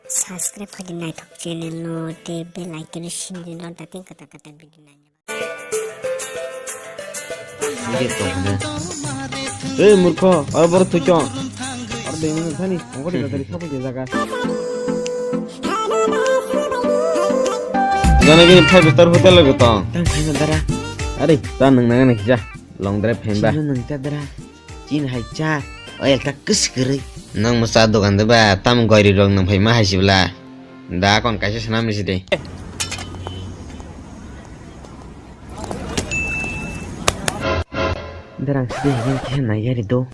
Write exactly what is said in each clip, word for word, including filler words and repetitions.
Subscribe khaidi naithok channel no tei bell icon no sindi no dating kata kata video nai. Ei murkho, aro boro thwichong. Aro dengmani thani, ongkoti tatari sapai je jaga. Jana gini five star hotel lagi tong. Tang khaina dara. Are, ta nang nang nang kisa. Long drive phaimba. Sino nang ta dara. Chin hai cha. Oil ta kwswk kwrwi. Nang mwsa dogan de ba, tam goiri rok nang phaima hai sibla. Da kon kaisa sanam risi de. Derang sidi hiyan kisa nai yari do.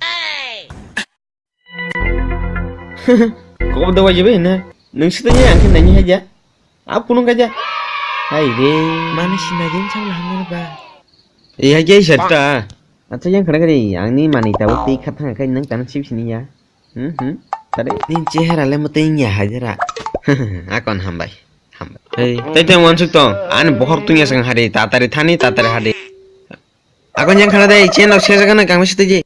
Kok da wajib ini. Nung sidi ni angkin nani haja. Aku nung kaja. Hai re. Mana sina din chang lah mana ba. Iya jai serta. Acha yang khana kari angni mani tawo tei khat thang kai nang tan sip sini ya. Hmm hmm. Tare. Nin chehara le muteng ya hajara. Akon hambai. Hambai. Hey, tai tai wansuk tong. Ani bohok tungya sang hari tatari thani tatari hari. Akon yang khana dai chen lok sesa kana kang sita je.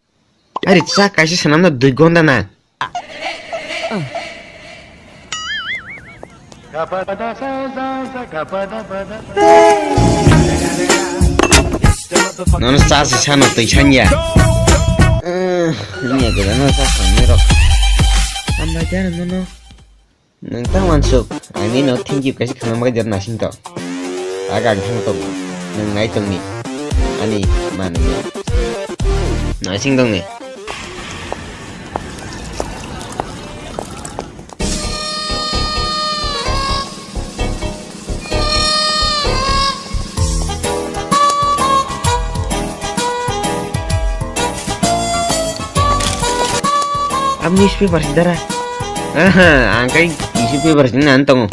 Ari cha kaisa sanam na dui gonda na. Nono cha si sano twi sanya. Nya gada no cha sanya rok. Amma jana nono. Nang tang wansuk, ang nino thank you kaisa khana bagwi jora nasing tong. Aga ang thang tong, nang nai tongni, ani manwi no. Nasing tongni. Am newspaper si dara. Aha, ang kai isi paper si nan tongo.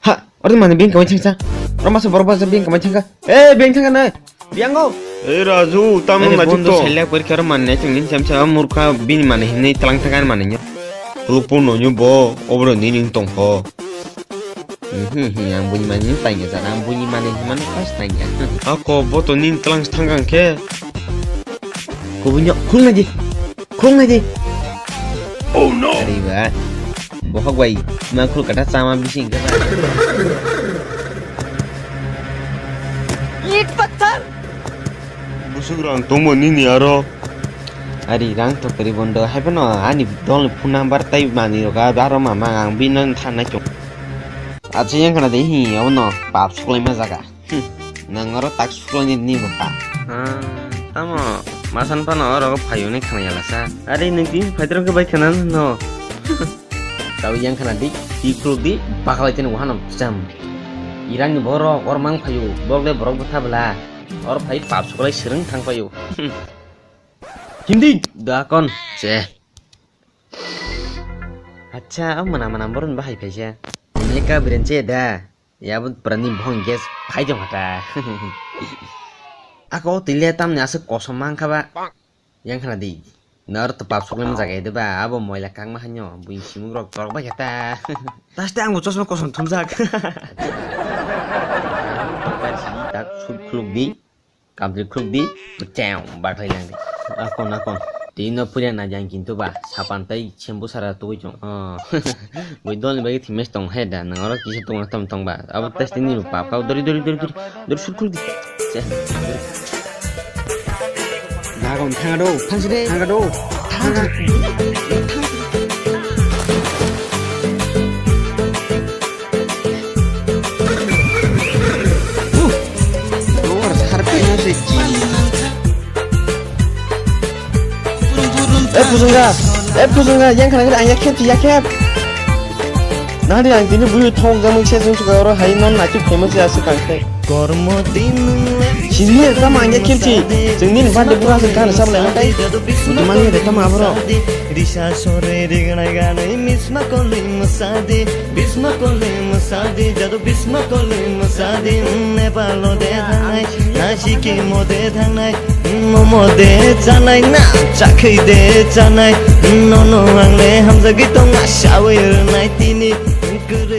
Ha, oro mani beng kamai thangsa. Oro masa borok basa beng kamai thangka. Eh, beng thangka na. Biango. Eh, Raju, tam na bondo chukto. Selek porikha oro mani nai chungni chamsa murkha bini mani hinwi tlang thangka mani nya. Puluk pun no nyo bo, obro ni ning tong ho. Mhm, mhm, ang buni mani tangya jana, ang buni mani himano pas tangya. Ako bo to ning tlang thangka khe. Kubunyo, khulnai di. Khulnai di. Oh no. Ari ba. Bohok bai, ma khul kata chama bising khe ba. Eat patthar. Busuk rang tongmo nini aro. Ari rang to kari bondo, hai phano ani dol phone number tai mani roga, aro mama ang bino thanai chong. Acha yang khana de hi, abono pap suklai ma jaga. Hmm, nang oro tak suklai ni ni bwkha. Ah, tamo masan phano oro phaio ni khana yala sa. Ari nung tin phaidrong khe bai khana no. Tau yang khana di, ti khuluk di, baklai tini wahano jam. Iran ni borok or mang phaio, borok le borok bwtha bwla. Or phai pap suklai srwng thang phaio. Hmm. Hindi da kon se. Acha, o mwnam mwnam borok ni bahai phaisa. Meka brenche da. Yabo pura ni bohong gas phai jong hata. Ako tile tamni aswk kosom mang kha ba. Yang khana di. Nor to pap sukle mjak ede ba, abo moila kangma hanyo, bui simung rok torok bai kha ta. Taste ang bo chosma kosom thumjak. Tak sut khuluk di. Kamchwlwi khuluk di, bwchang baklai lang di. Akon, akon. Twi no puila na jang kintu ba, sapan tai shampoo sara tugui chwng. Oh. Bui dol ni bagwi thimai tong hai da, nang oro kisa tong tam tong ba. Abo test ni pap kau dori, dori, dori, dori, dori sut khuluk di. Che. Dagon thanga do, thang side, thanga do. Thanga. Eh, Pujungga, eh, Pujungga, yang khana ang yakhep, yakhep. Nadi ang tini bui thok jamuk se jung suka oro hai non nachu famous ya su kangkhe. Kormo din. Sini tamo ang yakhep chi. Jung nini bande bura se kan sabla hai. Buji mani de tamo abro. Risa sore rigna ganai misma koli masadi. Bisma kole masadi, jadu bisma kole masadi, Nepal o de thangnai, Nashik o de thangnai, momo de chanai na, chakhwi de chanai, nono ang le hamjagwi tong ma, sawi rwnai tini, kwrwi